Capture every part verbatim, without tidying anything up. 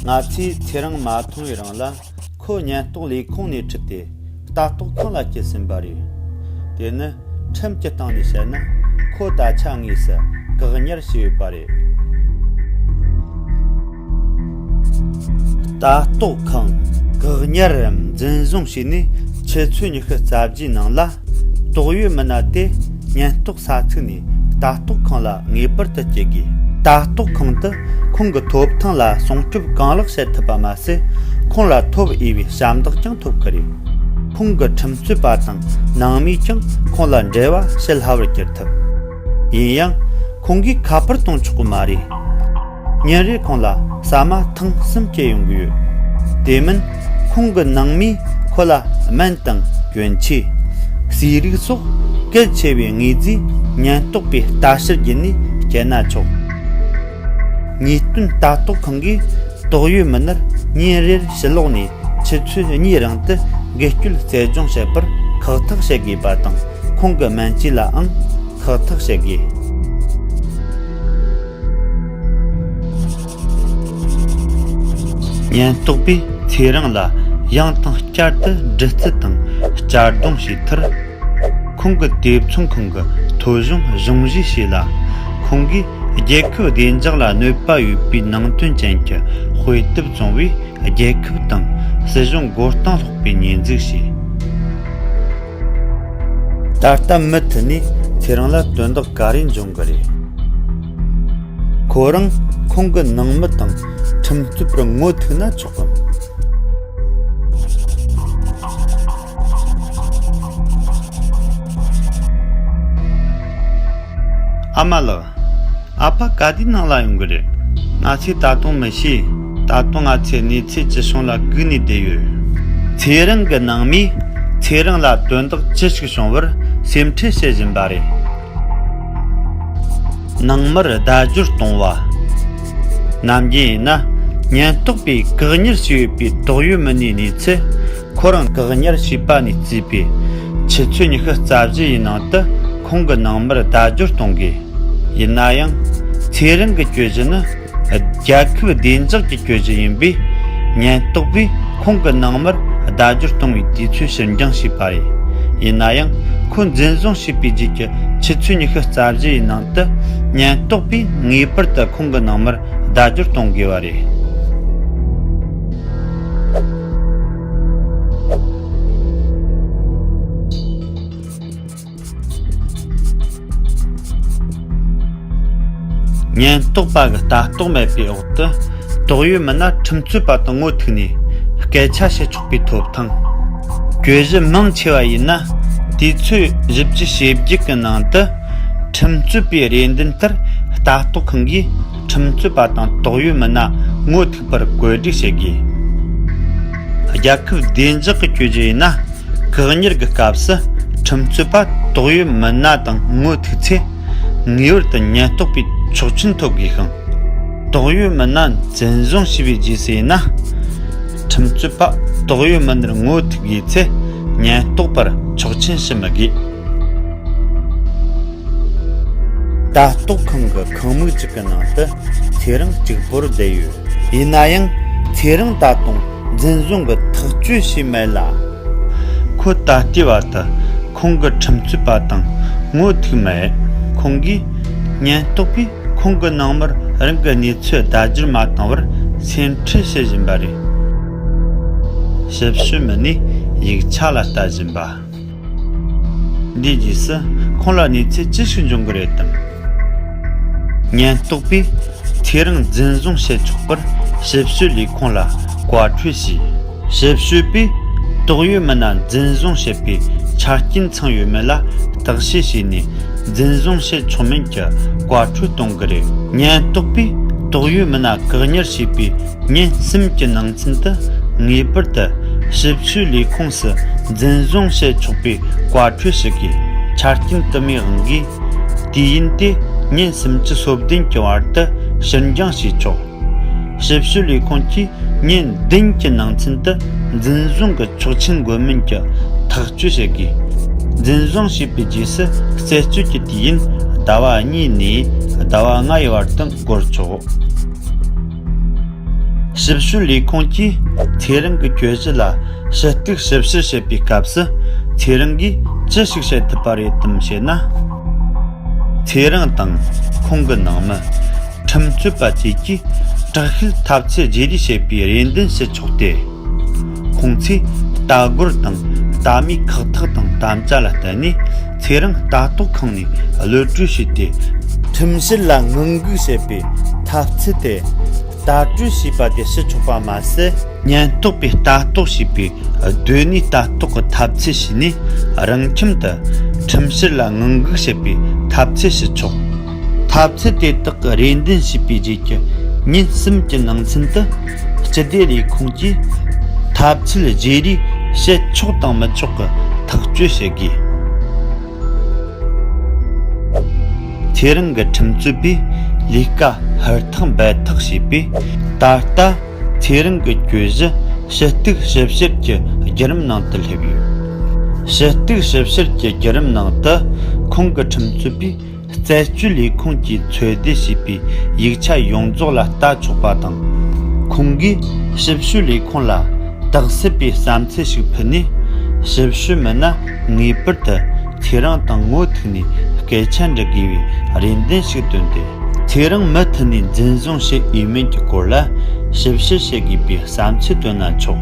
ང་ཚོས་ཚེ་རིང་མ་མཐོང་བའི་རིང་ལ་ཁོ་ཉེན་རྟོག་ལས་ཁུངས་ནས་ཁྲིད་དེ་ལྟ་རྟོག་ཁང་ལ་སྐྱེལ་ཟིན་པ་རེད། དེ་ནི་ཁྲིམས་ཀྱི་སྟེང་ནས་བཤད་ན་ཁོ་ད་ཆ་དངོས་སུ་བཀག་ཉར་བྱས་ཡོད་པ་རེད། ལྟ་རྟོག་ཁང་བཀག་ཉར་རམ་འཛིན་བཟུང་བྱས་ནས་ཆུ་ཚོད་ཉི་ཤུ་རྩ་བརྒྱད་ནང་ལ། དོགས་ཡོད་མི་སྣ་དེ་ཉེན་རྟོག་ས་ཚིགས་ནས་ལྟ་རྟོག་ཁང་ལ་ངེས་པར་དུ་སྐྱེལ་དགོས། ལྟ་རྟོག་ཁང་དུ་ཁོང་གི་ཐོབ་ཐང་ལ་སྲུང་སྐྱོབ་གང་ལེགས་བྱེད་ཐུབ་པ་མ་ཟད། ཁོང་ལ་ཐོབ་འོས་པའི་ཞབས་འདེགས་ཀྱང་ཐོབ་ཀྱི་རེད། ཁོང་གི་ཁྲིམས་རྩོད་པ་དང་ནང་མིས་ཀྱང་ཁོང་ལ་འབྲེལ་བ་བྱེད་སླ་བར་གྱུར་ཐུབ། ཡིན་ཡང་། ཁོང་གིས་ཁ་པར་གཏོང་ཆོག་གི་མ་རེད། ཉིན་རེར་ཁོང་ལ་ཟ་མ་ཐེངས་གསུམ་སྐྱེལ་ཡོང་གི་ཡོད། དེ་མིན། ཁོང་གི་ནང་མིས་ཁོ་ལ་སྨན་དང་གྱོན་ཆས། ཟས་རིགས་སོགས་གལ་ཆེ་བའི་དངོས་རྫས་ཉེན་རྟོག་པས་ལྟ་བཤེར་བརྒྱུད་ནས་སྐྱེལ་ན་ཆོག་ཉེས་དོན་ལྟ་རྟོག་ཁང་གིས་དོགས་ཡོད་མི་སྣར་ཉིན་རེར་ཕྱི་ལོགས་ནས་ཆུ་ཚོད་གཉིས་རིང་དུ་འགུལ་སྐྱོད་རྩལ་སྦྱོང་བྱེད་པར་ཁག་ཐེག་བྱེད་དགོས་པ་དང་། ཁོང་གི་སྨན་བཅོས་ལའང་ཁག་ཐེག་བྱེད་དགོས། ཉེན་རྟོག་པས་ཚེ་རིང་ལ་ཡང་དང་བསྐྱར་དུ་འདྲི་རྩད་དང་གཅར་རྡུང་བྱས་མཐར། ཁོང་གི་དེབ་ཚོང་ཁང་གི་ཐོ་གཞུང་གཞུང་བཞེས་བྱས་ལ། ཁོང་གིས་རྒྱལ་ཁབ་བདེ་འཇགས་ལ་གནོད་པ་ཡོད་པའི་ནང་དོན་ཅན་གྱི་དཔེ་དེབ་བཙོང་བའི་རྒྱལ་ཁབ་དང་སྲིད་གཞུང་མགོ་རྟིང་སློག་པའི་ཉེས་འཛུགས་བྱས། ད་ལྟ་མུ་མཐུད་ནས་ཚེ་རིང་ལ་དོན་དག་ག་རེ་འབྱུང་གི་རེད། ཁོ་རང་ཁོང་གི་ནང་མི་དང་ཁྲིམས་རྩོད་པར་ངོ་ཐུག་ན་ཆོག་གམ། ཨ་མ་ལགས། ཨ་ཕ་ག་དུས་ནང་ལ་ཡོང་གི་རེད། ང་ཚོས་ད་དུང་མི་ཤེས། ད་དུང་ང་ཚོས་གནས་ཚུལ་ཅི་བྱུང་ལ་སྒུག་ནས་བསྡད་ཡོད། ཚེ་རིང་གི་ནང་མིས་ཚེ་རིང་ལ་དོན་དག་ཅི་ཞིག་བྱུང་བར་སེམས་ཁྲལ་བྱེད་བཞིན་པ་རེད། ནང་མིར་བརྡ་སྦྱོར་གཏོང་བ། ནམ་རྒྱུན་ཡིན་ན་ཉེན་རྟོག་པས་བཀག་ཉར་བྱས་ཡོད་པའི་དོགས་ཡོད་མི་སྣའི་གནས་ཚུལ། ཁོ་རང་བཀག་ཉར་བྱས་པ་ནས་བརྩིས་པའི་ཆུ་ཚོད་ཉི་ཤུ་རྩ་བཞི་ཡི་ནང་དུ་ཁོང་གི་ནང་མིར་བརྡ་སྦྱོར་གཏོང་དགོས། ཡིན་ན་ཡང་། ཚེ་རིང་གི་གྱོད་གཞི་ནི་རྒྱལ་ཁབ་བདེ་འཇགས་ཀྱི་གྱོད་གཞི་ཡིན་པས། ཉེན་རྟོག་པས་ཁོང་གི་ནང་མིར་བརྡ་སྦྱོར་གཏོང་བའི་དུས་ཚོད་ཕྱིར་འགྱངས་བྱས་པ་རེད། ཡིན་ན་ཡང་། ཁོ་འཛིན་བཟུང་བྱས་པའི་རྗེས་ཀྱི་ཆུ་ཚོད་ཉི་ཤུ་རྩ་བཞི་ཡི་ནང་དུ་ཉེན་རྟོག་པས་ངེས་པར་དུ་ཁོང་གི་ནང་མིར་བརྡ་སྦྱོར་གཏོང་དགོས་པ་རེད། ཉེན་རྟོག་པ་གི་ལྟ་རྟོག་མེད་པའི་འོག་ཏུ། དོགས་ཡོད་མི་སྣ་ཁྲིམས་རྩོད་པ་དང་ངོ་ཐུག་ནས་སྐད་ཆ་བཤད་ཆོག་པའི་ཐོབ་ཐང་། གྱོད་གཞི་མང་ཆེ་བ་ཡིན་ན། དུས་ཚོད་བཞི་བཅུ་ཞེ་བརྒྱད་ཀྱི་ནང་དུ། ཁྲིམས་རྩོད་པའི་རེ་འདུན་ལྟར་ལྟ་རྟོག་ཁང་གིས་ཁྲིམས་རྩོད་པ་དང་དོགས་ཡོད་མི་སྣ་ངོ་ཐུག་པར་བཀོད་སྒྲིག་བྱེད་དགོས། རྒྱལ་ཁབ་བདེ་འཇགས་ཀྱི་གྱོད་གཞི་ཡིན་ན། བཀག་ཉར་གྱི་སྐབས་སུ་ཁྲིམས་རྩོད་པ་དོགས་ཡོད་མི་སྣ་དང་ངོ་ཐུག་ཚེ། ངེས་པར་དུ་ཉེན་རྟོག་པའི་ཆོག་མཆན་ཐོབ་དགོས་ཤིང་། དོགས་ཡོད་མི་སྣ་འཛིན་བཟུང་བྱས་པའི་རྗེས་སུ་ཡིན་ན། ཁྲིམས་རྩོད་པ་དོགས་ཡོད་མི་སྣར་ངོ་ཐུག་དགོས་ཚེ། ཉེན་རྟོག་པར་ཆོག་མཆན་ཞུ་མི་དགོས། ལྟ་རྟོག་ཁང་གི་ཁང་མིག་ཅིག་གི་ནང་དུ་ཚེ་རིང་གཅིག་པོར་བསྡད་ཡོད། ཡིན་ན་ཡང་། ཚེ་རིང་ད་དུང་འཛིན་བཟུང་གི་ཐག་གཅོད་བྱས་མེད་ལ། ཁོ་ད་ལྟའི་བར་དུ་ཁོང་གི་ཁྲིམས་རྩོད་པ་དང་ངོ་ཐུག་མེད། ཁོང་གིས་ཉེན་རྟོག་པས་ཁོང་གི་ནང་མིར་རང་གི་གནས་ཚུལ་བརྡ་སྦྱོར་མ་བཏང་བར་སེམས་ཁྲལ་བྱེད་བཞིན་པ་རེད། ཞིབ་དཔྱོད་མི་སྣས་ཡིག་ཆ་ལ་ལྟ་བཞིན་པ། འདིའི་རྗེས་སུ་ཁོང་ལ་གནས་ཚུལ་ཅི་ཞིག་འབྱུང་གི་རེད་དམ། ཉེན་རྟོག་པས་ཚེ་རིང་འཛིན་བཟུང་བྱེད་ཆོག་པར་ཞིབ་དཔྱོད་ལས་ཁུངས་ལ་བཀའ་འཁྲོལ་བྱས། ཞིབ་དཔྱོད་པས་དོགས་ཡོད་མི་སྣ་འཛིན་བཟུང་བྱེད་པའི་ཆ་རྐྱེན་ཚང་ཡོད་མེད་ལ་བརྟག་དཔྱད་བྱས་ནས། འཛིན་བཟུང་བྱེད་ཆོག་མིན་གྱི་བཀའ་འཁྲོལ་གཏོང་གི་རེད། ཉེན་རྟོག་པས་དོགས་ཡོད་མི་སྣ་བཀག་ཉར་བྱས་པའི་ཉིན་གསུམ་གྱི་ནང་ཚུན་དུ་ངེས་པར་དུ་ཞིབ་དཔྱོད་ལས་ཁུངས་སུ་འཛིན་བཟུང་བྱེད་ཆོག་པའི་བཀའ་འཁྲོལ་ཞུ་དགོས། ཆ་རྐྱེན་དུ་མའི་དབང་གིས་དུས་ཡུན་དེ་ཉིན་སུམ་ཅུ་སོ་བདུན་གྱི་བར་དུ་ཕྱིར་འགྱངས་བྱས་ཆོག་ཞིབ་དཔྱོད་ལས་ཁུངས་ཀྱིས་ཉིན་བདུན་གྱི་ནང་ཚུན་དུ་འཛིན་བཟུང་གི་ཆོག་མཆན་དགོས་མིན་གྱི་ཐག་གཅོད་བྱེད་དགོས། འཛིན་བཟུང་བྱས་པའི་རྗེས་སུ་རྩད་གཅོད་ཀྱི་དུས་ཡུན་ཟླ་བ་གཉིས་ནས་ཟླ་བ་ལྔ་ཡི་བར་དུ་འགོར་ཆོག་ཞིབ་དཔྱོད་ལས་ཁུངས་ཀྱིས་ཚེ་རིང་གི་གྱོད་གཞི་ལ་ཞུ་གཏུག་ཞིབ་བཤེར་བྱེད་པའི་སྐབས་སུ། ཚེ་རིང་གིས་ཅི་ཞིག་བཤད་ཐུབ་པ་རེད་དམ་ཞེ་ན། ཚེ་རིང་དང་ཁོང་གི་ནང་མི། ཁྲིམས་རྩོད་པ་བཅས་ཀྱིས་དྲག་ཤུལ་ཐབས་ཚད་བརྗེ་རེས་བྱེད་པའི་རེ་འདུན་ཞུ་ཆོག་སྟེ། ཁོང་ཚོས་ལྟ་སྒོར་དང་ལྟ་མིའི་ཁག་ཐེག་དང་དམ་བཅའ་ལ་བརྟེན་ནས། ཚེ་རིང་ལྟ་རྟོག་ཁང་ནས་གློད་གྲོལ་བྱས་ཏེ། ཁྲིམས་བཤེར་ལ་ངང་སྒུག་བྱེད་པའི་ཐབས་ཚུལ་དེ། ལྟ་གྲོས་བྱས་པ་དེ་ཞུ་ཆོག་པ་མ་ཟད། ཉེན་རྟོག་པས་ལྟ་རྟོག་བྱས་པའི་སྡོད་གནས་ལྟ་རྟོག་གི་ཐབས་ཚུལ་བྱས་ནས། རང་ཁྱིམ་དུ་ཁྲིམས་བཤེར་ལ་ངང་སྒུག་བྱེད་པའི་ཐབས་ཚུལ་ཞུ་ཆོག་ཐབས་ཚུལ་དེ་དག་གི་རེ་འདུན་བྱས་པའི་རྗེས་ཀྱི་ཉིན་གསུམ་གྱི་ནང་ཚུན་དུ། སྤྱི་བདེ་ལས་ཁུངས་ཀྱིས་ཐབས་ཚུལ་བརྗེ་རེས་བྱེད་ཆོག་དང་མི་ཆོག་གི་ཐག་གཅོད་བྱེད་དགོས། ཚེ་རིང་གི་ཁྲིམས་རྩོད་པས་ལས་ཀ་ཧུར་ཐག་འབད་ཐག་བྱས་པས། ད་ལྟ་ཚེ་རིང་གི་གྱོད་གཞི་ཞུ་གཏུག་ཞིབ་བཤེར་གྱི་བརྒྱུད་རིམ་ནང་དུ་སླེབས་ཡོད། ཞུ་གཏུག་ཞིབ་བཤེར་གྱི་བརྒྱུད་རིམ་ནང་དུ། ཁོང་གི་ཁྲིམས་རྩོད་པས་རྩད་གཅོད་ལས་ཁུངས་ཀྱིས་འཚོལ་བསྡུ་བྱས་པའི་ཡིག་ཆ་ཡོངས་རྫོགས་ལ་ལྟ་ཆོག་པ་དང་། ཁོང་གིས་ཞིབ་དཔྱོད་ལས་ཁུངས་ལ་དག་སྲིད་པའི་བསམ་ཚུལ་ཞིག་ཕུལ་ནས། ཞིབ་དཔྱོད་མི་སྣ་ངེས་པར་དུ་ཚེ་རིང་དང་ངོ་ཐུག་ནས་སྐད་ཆ་འདྲི་དགོས་པའི་རེ་འདུན་ཞིག་བཏོན་ཏེ། ཚེ་རིང་མུ་མཐུད་ནས་འཛིན་བཟུང་བྱས་ཡོད་མེད་ཀྱི་སྐོར་ལ་ཞིབ་བཤེར་བྱེད་དགོས་པའི་བསམ་ཚུལ་བཏོན་ན་ཆོག་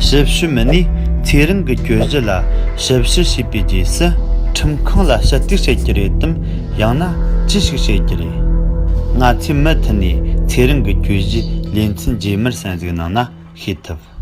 ཞིབ་དཔྱོད་མི་སྣས་ཚེ་རིང་གི་གྱོད་གཞི་ལ་ཞིབ་བཤེར་བྱས་པའི་རྗེས་སུ། ཁྲིམས་ཁང་ལ་ཞུ་གཏུག་བྱེད་ཀྱི་རེད་དམ། ཡང་ན་ཅི་ཞིག་བྱེད་ཀྱི་རེད། ང་ཚོས་མུ་མཐུད་ནས་ཚེ་རིང་གི་གྱོད་གཞིའི་ལེ་ཚན་རྗེས་མར་གསན་གཟིགས་གནང་ན་ཤེས་ཐུབ།